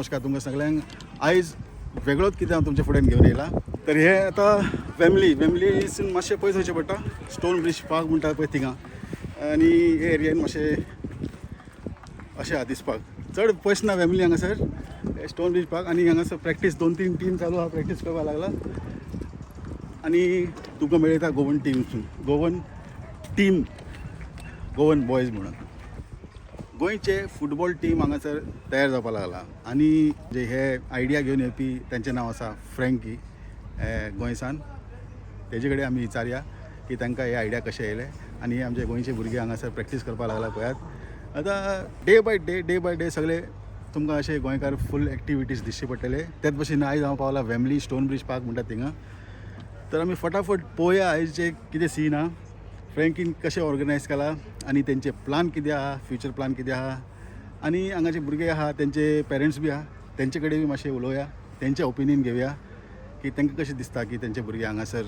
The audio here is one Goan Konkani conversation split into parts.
नमस्कार तुमकां सगळ्यांक. आयज वेगळोच कितें हांव तुमच्या फुड्यान घेवन येयला. तर हे आतां वेमली वेमलीसून मातशें पयस वचचें पडटा. स्टोन ब्रीज पार्क म्हणटा पळय थिंगा आनी हे एरियेन मातशें अशें आहा दिसपाक. चड पयस ना वेमली हांगासर स्टोन ब्रीज पार्क. आनी हांगासर प्रॅक्टीस 2-3 टीम चालू आहा, प्रॅक्टीस करपाक लागला. आनी तुमकां मेळयता गोवन टीमसून, गोवन टीम, गोवन बॉयज म्हणून. गोंयचे फुटबॉल टीम हांगासर तयार जावपाक लागला. आनी जे हे आयडिया घेवन येवपी तेंचें नांव आसा फ्रँकी गोंयसान. तेजे कडेन आमी विचारया की तांकां हे आयडिया कशें येयले आनी आमचे गोंयचे भुरगे हांगासर प्रॅक्टीस करपाक लागला. पळयात आतां day by day, day by day सगळे तुमकां अशे गोंयकार फूल एक्टिविटीज दिसचे पडटले. तेच भशेन आयज हांव पावला वेमली स्टोन ब्रीज पार्क म्हणटा थिंगा. तर आमी फटाफट पळोवया आयचे कितें सीन आहा, फ्रँकीन कशें ऑर्गनायज केला आनी तेंचे प्लान कितें आहा, फ्युचर प्लान कितें आहा. आनी हांगाचे भुरगे आहा, तेंचे पेरंट्स बी आहा, तेंचे कडेन बी मातशें उलोवया, तेंचे ओपिनियन घेवया की तांकां कशें दिसता की तेंचे भुरगे हांगासर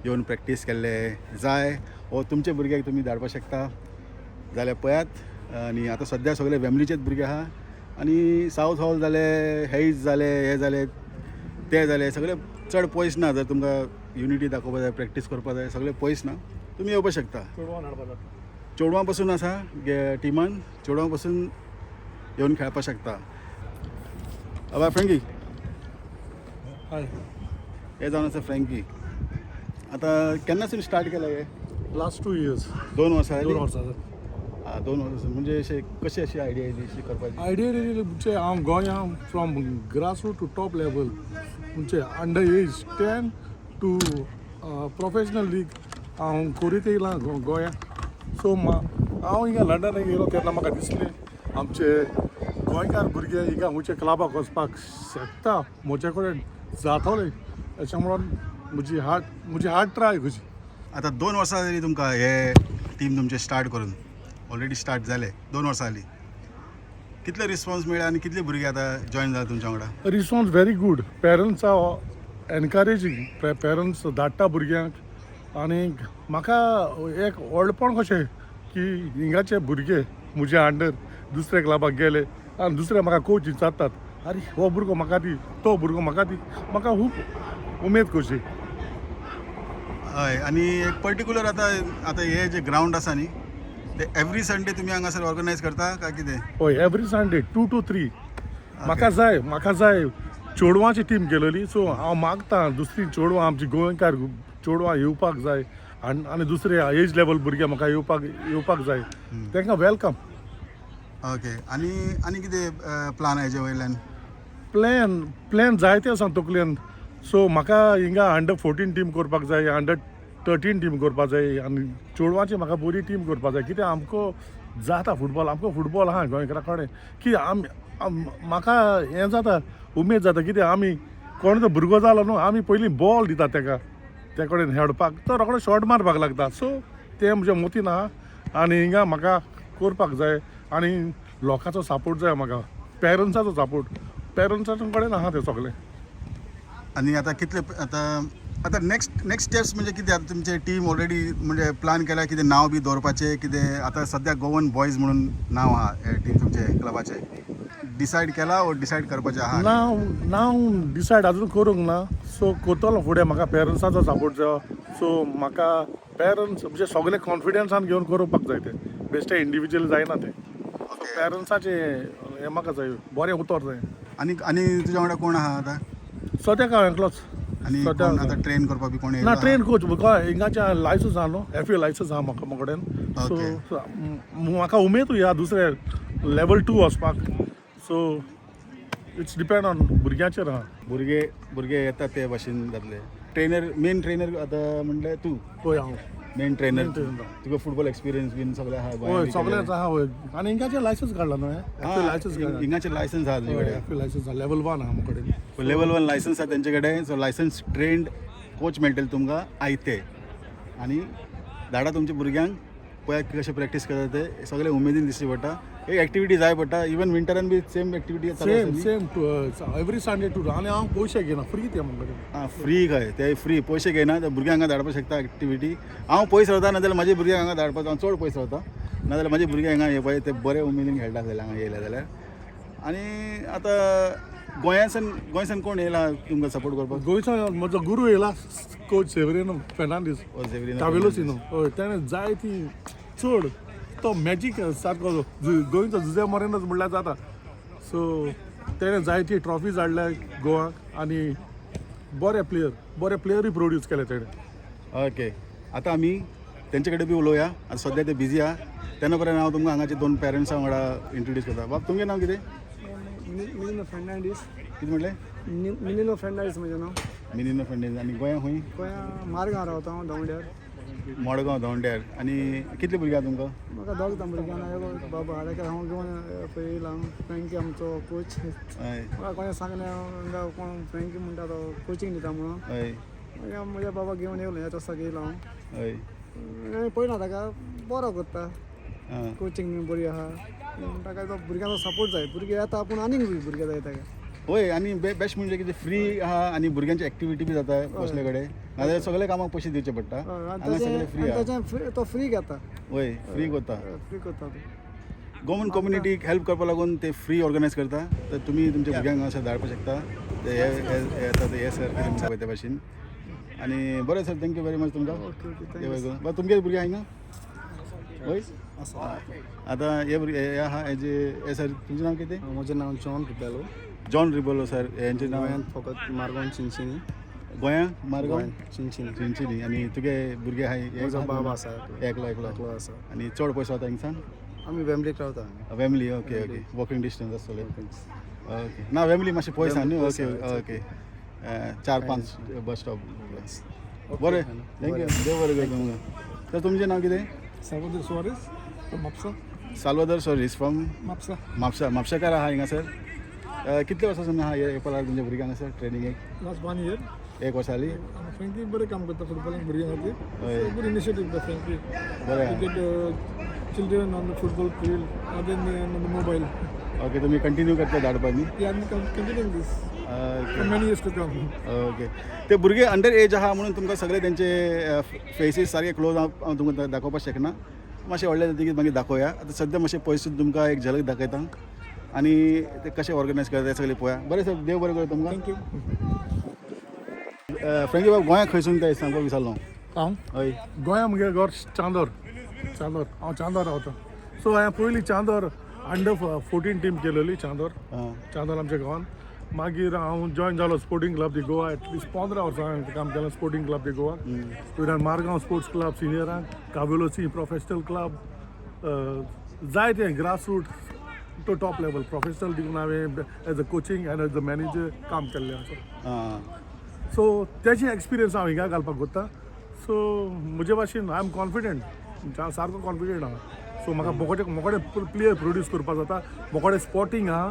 येवन प्रॅक्टीस केल्ले जाय वो तुमचे भुरग्याक तुमी धाडपाक शकता जाल्यार पळयात. आनी आतां सद्या सगळे वेमलीचेच भुरगे आहा आनी सावथ हॉल जाले, हेज जाले, हे जाले, ते जाले, सगळे चड पयस ना. जर तुमकां युनिटी दाखोवपा जाय, प्रॅक्टीस करपा जाय, सगळे पयस ना, तुमी येवपाक शकता. चेडवां पासून आसा टिमान, चेडवां पासून येवन खेळपाक शकता. अबा फ्रँकी. हय. हे जावन आसा फ्रँकी. आतां केन्नासून स्टार्ट केला हे? Last 2 years. 2 वर्सां 2 जालीं? वर्सां. आं, 2 वर्सां. म्हणजे अशें कशी अशी आयडिया येयली अशी करपाची? आयडिया येयली म्हणजे हांव गोंया from grass root to top level, म्हणजे under age 10 to professional league हांव करीत येयलां गोंया. सो हांव हिंगा लंडनाक येयलो तेन्ना म्हाका दिसलें आमचे गोंयकार भुरगे हिंगा खंयच्या क्लबाक वचपाक शकता, म्हजे कडेन जातोले अशें म्हणून म्हजी हार्ट ट्राय कशी. आतां 2 वर्सां जालीं तुमकां हे टीम तुमचें स्टार्ट करून. ऑलरेडी स्टार्ट जाले, 2 वर्सां जालीं. कितले रिस्पॉन्स मेळ्ळे आनी कितले भुरगे आतां जॉयन जाला तुमच्या वांगडा? Response very good. Parents are encouraging. Parents धाडटा भुरग्यांक. आनी म्हाका एक व्हडपण कशें की हिंगाचे भुरगे म्हजे अंडर दुसऱ्या क्लबाक गेले आनी दुसरे म्हाका कोच विचारतात, "आरे, हो भुरगो म्हाका दी, तो भुरगो म्हाका दी." म्हाका खूब उमेद कशी. हय, आनी एक पर्टिक्युलर आतां आतां हे जे ग्रावंड आसा न्ही, ते एवरी संडे तुमी हांगासर ऑर्गनायज करता काय कितें? हय, every Sunday 2 to 3. म्हाका जाय चेडवांची टीम केलेली. सो हांव मागता दुसरी चेडवां, आमची गोंयकार चेडवां येवपाक जाय आनी दुसरे एज लेवल भुरगे म्हाका येवपाक जाय. तांकां welcome. Okay, आनी आनी कितें प्लान हेजे वयल्यान? प्लॅन जायते आसा तकलेन. सो म्हाका हिंगा अंडर 14 टीम करपाक जाय, अंडर 13 टीम करपाक जाय आनी चेडवांची म्हाका बरी टीम करपाक जाय. कित्याक आमकां जाता फुटबॉल, आमकां फुटबॉल आहा गोंयकारा कडेन की आमी म्हाका हें जाता, उमेद जाता. कित्याक आमी कोण तो भुरगो जालो न्हू, आमी पयलीं बॉल दिता तेका, त्या कडेन हेडपाक, तो रोकडो शॉट मारपाक लागता. सो तें म्हज्या मतीन आहा आनी हिंगा म्हाका करपाक जाय आनी लोकांचो सपोर्ट जाय म्हाका, पेरंट्साचो सपोर्ट. पेरंट्साच्या कडेन आहा तें सगळें. आनी आतां कितले आतां आतां नेक्स्ट नेक्स्ट स्टेप्स म्हणजे कितें? आतां तुमचे टीम ऑलरेडी म्हणजे प्लान केला कितें, नांव बी दवरपाचें कितें? आतां सद्या गोवन बॉयज म्हणून नांव आहा हे टीम तुमचे क्लबाचें. डिसायड केला वो डिसायड करपाचें आहा? नांव नांव डिसायड अजून करूंक ना. सो करतलो फुडें. म्हाका पेरंट्साचो सपोर्ट जाय. सो म्हाका पेरंट्स म्हणजे सगळे कॉन्फिडन्सान घेवन करपाक जाय तें. बेश्टे इंडिविज्युअल जायना तें. सो पेरंट्साचें हें म्हाका जाय, बरें उतर जाय. आनी आनी तुज्या वांगडा कोण आहा आतां? सद्याक हांव एकलोच. आनी सद्या कोण आतां ट्रेन करपाक बी कोण ना. येयला? ट्रेन कोच हिंगाचे लायसन्स आहा न्हू, एफ ए लायसन्स आहा म्हाका म्हाका कडेन. सो म्हाका उमेदूय आहा दुसरे लेवल 2 वचपाक. सो it's depend on भुरग्यांचेर आहा. भुरगे भुरगे येतात ते भाशेन जातले. ट्रेनर, मेन ट्रेनर आतां म्हणलें तूं? हय, हांव. Main trainer. Main trainer. तुका फुटबॉल एक्सपिरियन्स बीन सगळें आहा गोंयांत हय. बी सगळेंच आहा, हय. आनी हिंगाचें लायसन्स काडला न्हू, एफ ए लायसन्स काडला. हिंगाचें लायसन्स आहा तुजे कडेन? एफ ए लायसन्स आहा, लेवल 1 आहा म्हजे कडेन. लेवल 1 लायसन्स आहा तेंचे कडेन. सो लायसन्स ट्रेंड कोच मेळटले तुमकां आयते. आनी धाडा तुमच्या भुरग्यांक, पळयात कशें प्रॅक्टीस करता ते. सगळे उमेदीन दिसची पडटा. एक एक्टिविटी जाय पडटा. इवन विंटरान बी same activity? Same same, every Sunday 2. आनी हांव पयशे घेना, फ्री ते म्हजे कडेन. आं, फ्री खंय ते, फ्री पयशे घेयना ते. भुरग्यांक हांगा धाडपाक शकता एक्टिविटी. हांव पयस रावता, नाजाल्यार म्हाजे भुरग्यांक हांगा धाडपाक. हांव चड पयस रावता, नाजाल्यार म्हाजे भुरगे हांगा हे पळय ते बरे उमेदीन खेळटा जाल्यार हांगा येयले जाल्यार. आनी आतां गोंयासान गोंयसान कोण येयला तुमकां सपोर्ट करपाक? गोंयचो म्हजो गुरू येयला, कोच सेवरिनो फेर्नांडीस. ओ, सेवरिनो. कावेलोसिनो, हय. तेणें जाय ती चड तो मॅजीक सारको गोंयचो जुजे मोरेनोच म्हणल्यार जाता. सो तेणें जायती ट्रॉफीज हाडल्या गोवाक आनी बरे प्लेयर, बरे प्लेयरूय प्रोड्यूस केले तेणें. ओके, आतां आमी तेंचे कडेन बी उलोवया. आतां सद्या ते बिजी आहा. तेन्ना पर्यंत हांव तुमकां हांगाचे दोन पेरंट्सां वांगडा इंट्रोड्यूस करता. बाब, तुमगें नांव कितें? मिनिनो फर्नांडीस. कितें म्हणलें? मिनिनो फर्नांडीस म्हजें नांव. मिनिनो फर्नांडीस. आनी गोंया खंय? गोंया मारगांव रावता हांव, दोंगड्यार. मडगांव दोंड्यार. आनी कितले भुरगे आहा तुमकां? म्हाका दोग जाण भुरग्यां, एक बाबा ताका हांव घेवन पळय येयला. फ्रेंकी आमचो कोच. म्हाका कोणें सांगलें, हांगा कोण फ्रेंकी म्हणटा तो कोचिंग दिता म्हणून. मागीर हांव म्हज्या बाबा घेवन येयलो, ह्या वर्साक येयलो हांव. हांवें पळयना, ताका बरो करता. कोचिंग बी बरी आहा. ताका तो भुरग्यांचो सपोर्ट जाय. भुरगे येता पूण आनीक भुरगे जाय ताका. हय, आनी बेस्ट म्हणजे कितें, फ्री आहा आनी भुरग्यांची एक्टिविटी बी जाता बसले कडेन. नाजाल्यार सगळे कामाक पयशे दिवचे पडटा. हांगा सगळे फ्री आहा. ताचें तो फ्री घेता. हय, फ्री करता. फ्री करता तो. गोवन कम्युनिटीक हेल्प करपा लागून ते फ्री ऑर्गनायज करता. तर तुमी तुमच्या भुरग्यांक हांगासर धाडपाक शकता. ते हे हे- हे येता ते हे सर कितें म्हणटा पळय ते भाशेन. आनी बरें sir, thank you very much तुमकां. ओके ओके देव thank you. बरें करूं. बरें, तुमगे भुरगे हांगा? हय, आतां हे भुरगे हे आहा हेजे. हे सर, तुमचें नांव कितें? म्हजें नांव जॉन रिबेलो. जॉन रिबोलो सर, हेंचें नांव? गोंयांत फकत मारगांव चिंचिनी. गोंया मारगांव. गोंयांत चिंचिनी. चिंचिनी. आनी तुगे भुरगे आहाय? म्हजो बाब आसा. एकलो? एकलो. एकलो आसा. आनी चड पयस वता हिंगसान? आमी वेम्बलीक रावता हांगा. Wembley, okay okay, walking distance आसतलें. ओके, ना, वेमली मातशें पयस आहा न्हू? Okay okay, 4-5 bus stop. बरें, thank you, देव बरें करूं तुमकां. तर तुमचें नांव कितें? Salvador Soares from Mapusa. साल्वादर सोरीस from Mapusa. Mapusa. म्हापशेकार आहा हिंगासर. कितले वर्सां सावन आहा येवपा लागला तुमच्या भुरग्यांक हांगासर ट्रेनिंगेक? Last one year. एक वर्स जाली. फ्रेंकी बरें काम करता फुटबॉलाक भुरग्यां खातीर. बरी इनिशिएटीव दिता फ्रेंकी. बरें आहा. Get children on the football field other than on the mobile. Okay, तुमी कंटिन्यू करता धाडपा न्ही? Yeah, I'm continuing this for many years to come. Okay, ते भुरगे अंडर एज आहा म्हणून तुमकां सगळे तेंचे फेसीस सारके क्लोज हांव तुमकां दाखोवपाक शकना. मातशें व्हडले जातकीर मागीर दाखोवया. आतां सद्या मातशें पयसूच तुमकां एक झलक दाखयता आनी ते कशें ऑर्गनायज करता ते सगळें पळोवया. बरें सर, देव बरें करूं तुमकां. Thank you. फ्रेंकी बाब, गोंया खंयसून ते सांगपाक विसरलो. हांव? हय. गोंया म्हगे घर चांदोर. चांदोर, हांव चांदोर रावता. सो हांवें पयलीं चांदोर अंडर 14 टीम केलेली चांदोर. चांदोर आमच्या गांवान. मागीर हांव जॉयन जालो स्पोर्टिंग क्लब दी गोवा. एटलिस्ट 15 वर्सां हांवें काम केलें स्पोर्टिंग क्लब दी गोवा. वयल्यान मारगांव स्पोर्ट्स क्लब सिनियरांक, कावेलोसी प्रोफेशनल क्लब, जायते grass root to top level professional देखून हांवें as a coaching and as a manager काम केल्लें आसा. सो तेजे एक्सपिरियन्स हांव हिंगा घालपाक सोदता. सो म्हजे भाशेन I am confident, सारको कॉन्फिडंट आहा. सो म्हाका मोकोडे मोकोडे प्लेयर प्रोड्यूस करपाक जाता, मोकोडे स्पोर्टींग आहा.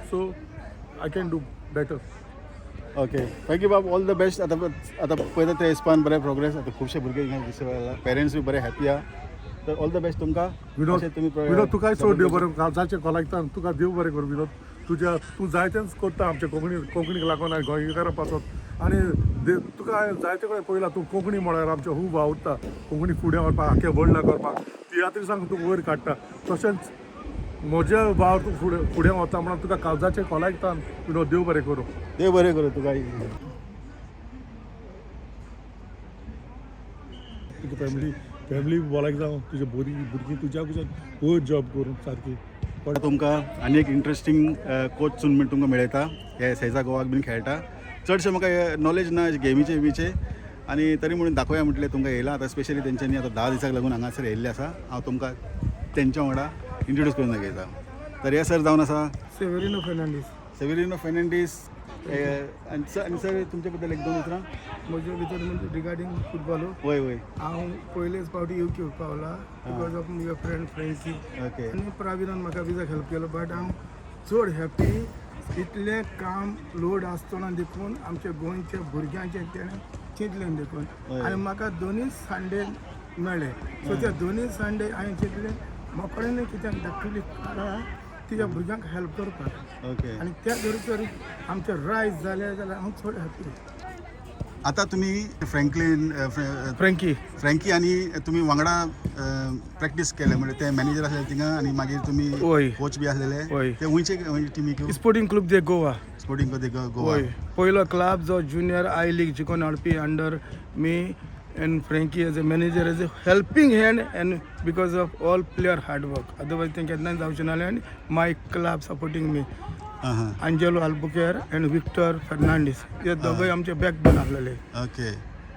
So I can do better. Okay, thank you बाब, ऑल the best. आतां आतां पळयता ते हिसपान बरें प्रोग्रेस. आतां खुबशे भुरगे हिंगा दिसता, पेरंट्स बी बरे हॅपी आहा. तर ऑल the best तुमकां. विनोद. अशें तुमी विनोद, तुकाय चड देव बरें. काळजाचें कोलायता तुका देव बरें करूं विनोद. तुज्या तूं जायतेंच करता आमच्या कोंकणी कोंकणीक लागून आनी गोंयकारां पासत. आनी तुका हांवें जायते कडेन पळयला, तूं कोंकणी म्हळ्यार आमच्या खूब वावुरता, कोंकणी फुडें व्हरपाक, आख्खे वर्ल्डाक व्हरपाक. तियात्रिसांक तूं वयर काडटा. तशेंच म्हज्या वावर तूं फुडें फुडें वता म्हणून तुका काळजाचें कोलायता विनोद. देव बरें करूं. देव बरें करूं तुका. तुका फॅमिली फॅमिली बोलायक जावं, तुजे बरी भुरगीं तुज्या कुशान वयर जॉब करूं सारकी. तुमकां आनी एक इंट्रस्टींग कोच सून म्हण तुमकां मेळयता. हे सेजा गोवाक बीन खेळटा. चडशें म्हाका नॉलेज ना गेमीचे बिचे, आनी तरी म्हणून दाखोवया म्हटलें तुमकां येयला. आतां स्पेशली तेंच्यांनी आतां 10 दिसाक लागून हांगासर येयल्ले आसा. हांव तुमकां तेंच्या वांगडा इंट्रोड्यूस करून दाखयता. तर हे सर जावन आसा सेवेरिनो फर्नांडीस. सेवेरिनो फेर्नांडीस. आनी सर, तुमचे बद्दल एक दोन उतरां. म्हजे भितर म्हणजे रिगार्डींग फुटबॉल? वय वय. हांव पयलेच फावटी you के पावला because of म्हगे फ्रेंड फ्रेंकी. आनी प्राविनान म्हाका विजाक हेल्प केलो. बट हांव चड हॅप्पी, इतलें काम लोड आसतना देखून आमच्या गोंयच्या भुरग्यांचें तेणें चिंतलें देखून. आनी म्हाका दोनूय संडे मेळ्ळे. सो त्या दोनूय संडे हांवें चिंतलें मोकळें कित्याक धाकटुली काडा तिच्या भुरग्यांक हेल्प करपाक. आनी त्या धरसर आमचें रायज जालें जाल्यार हांव चड हॅप्पी. आता तुमी फ्रँकलीन फ्रँकी. फ्रँकी आनी तुमी वांगडा प्रॅक्टीस केले म्हणजे ते मॅनेजर आसले थिंगा आनी मागीर तुमी वय. कोच बी आसलेले. वय. ते खंयचे टिमीक? स्पोर्टिंग क्लब दे गोवा. स्पोर्टिंग दे गोवा. वय, पयलो क्लब जो ज्युनियर I league जिखून हाडपी under me and Frankie as a manager, as a helping hand, and because of all player hard work, otherwise तें केन्नाच जावचें नासलें. आनी my club supporting me, हां हां Angelo Albuquerque and Victor Fernandes, हे दोगूय आमचे बॅक बोन आसलेले, okay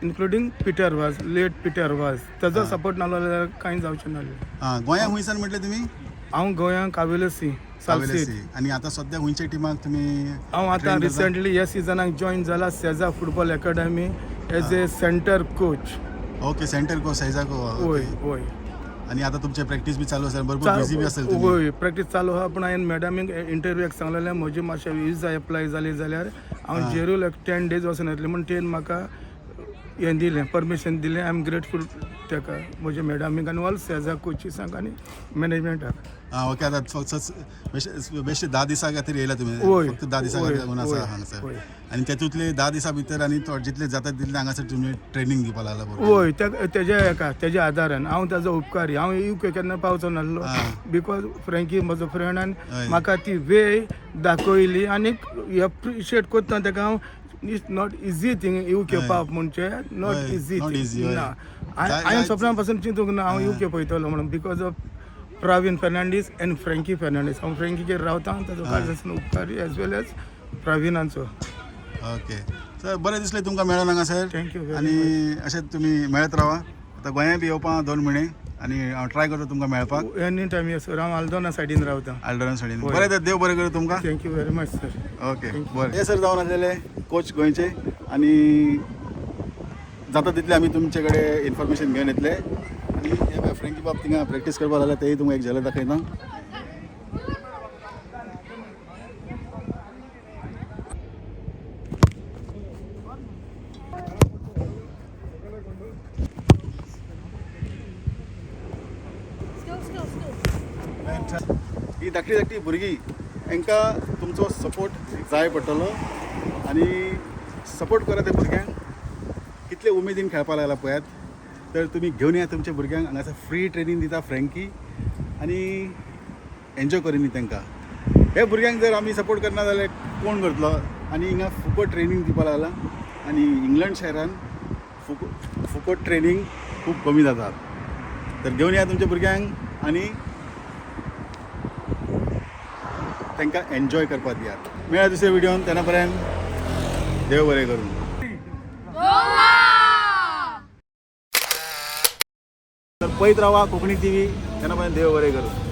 including Peter Vaz, late Peter Vaz. ताजो सपोर्ट नासलो जाल्यार कांय जावचें नासलें. आं, गोंया खंयसान म्हटलें तुमी? हांव गोंयांत कावेलसी, सालसेत. आनी आतां सद्या खंयच्या टिमाक तुमी हांव आतां train करता? रिसंटली ह्या सिजनाक जॉईन जाला Sesa football academy as a centre coach. Okay, centre coach Sesa Goa. वय वय. आनी आतां तुमचे प्रॅक्टीस बी चालू आसा, भरपूर बिजी बी असेल तुमी. वय, प्रॅक्टीस चालू आहा, पूण हांवें मॅडमीक इंटरव्यूक सांगलेलें, म्हजी मातशें विजा एप्लाय जाली जाल्यार हांव जेरूल एक 10 डेज वचून येतलें म्हूण. तेन म्हाका हें दिलें, परमिशन दिलें. I am grateful ताका, म्हज्या मॅडमीक आनी ऑल सेजा कोचिसांक आनी मॅनेजमेंटाक. आं, ओके. आतां फक्त बेश्टे बेश्टे 10 दिसां खातीर येयला तुमी? वय. फक्त 10 दिसां वय, खातीर लागून आसा वय, हांगासर? वय. आनी तेतूंतले 10 दिसां भितर आनी जितले जाता तितले हांगासर तुमी ट्रेनींग दिवपा लागला बरोबर? वय, तेज्या हेका तेज्या आदारान. हांव ताजो उपकारी. हांव युके केन्ना पावचो नासलो because Frankie म्हजो फ्रेंड आनी म्हाका ती वे दाखयली आनी एप्रिशिएट करता ताका हांव. It's not easy thing UK पावप म्हणजे not easy. Not easy, हय. ना, हांवें सपना पासून चिंतूंक ना हांव युके पळयतलो म्हणून, because of Praveen Fernandes and Frankie Fernandes. हांव फ्रँकीचेर रावता, ताजो काळजासून उपकारी, एज वेल एज प्रवीणाचो. ओके सर, बरें दिसलें तुमकां मेळोन हांगासर. Thank you very. आनी अशें तुमी मेळत रावा. आतां गोंयांत बी येवपा 2 म्हयने आनी हांव ट्राय करता तुमकां मेळपाक. एनी टायम ये सर, हांव आल्दोना सायडीन रावता. आल्डोना सायडीन. बरें तर, देव बरें करूं तुमकां. Thank you very much sir. Okay, बरें. हे सर जावन आसलेले कोच गोंयचे आनी जाता तितलें आमी तुमचे कडेन इन्फॉर्मेशन घेवन येतले. आनी हे पळय, फ्रेंकी बाब थिंगा प्रॅक्टीस करपाक लागला, तेय तुमकां एक झलक दाखयता. ही धाकटी धाकटी भुरगीं, हांकां तुमचो सपोर्ट जाय पडटलो आनी सपोर्ट करात. त्या भुरग्यांक कितले उमेदीन खेळपाक लागला पळयात. तर तुमी घेवन या तुमच्या भुरग्यांक हांगासर, फ्री ट्रेनींग दिता फ्रँकी आनी एन्जॉय करुनी तांकां. हे भुरग्यांक जर आमी सपोर्ट करना जाल्यार कोण करतलो? आनी हिंगा फुकट ट्रेनींग दिवपा लागला आनी इंग्लंड शहरान फुकट ट्रेनींग खूब कमी जाता. तर घेवन या तुमच्या भुरग्यांक आनी तांकां एन्जॉय करपाक दियात. मेळ्या दुसऱ्या व्हिडियोन, तेन्ना पर्यंत देव बरें करूं. तर पळयत रावा कोंकणी टीव्ही. तेन्ना पर्यंत देव बरें करूं.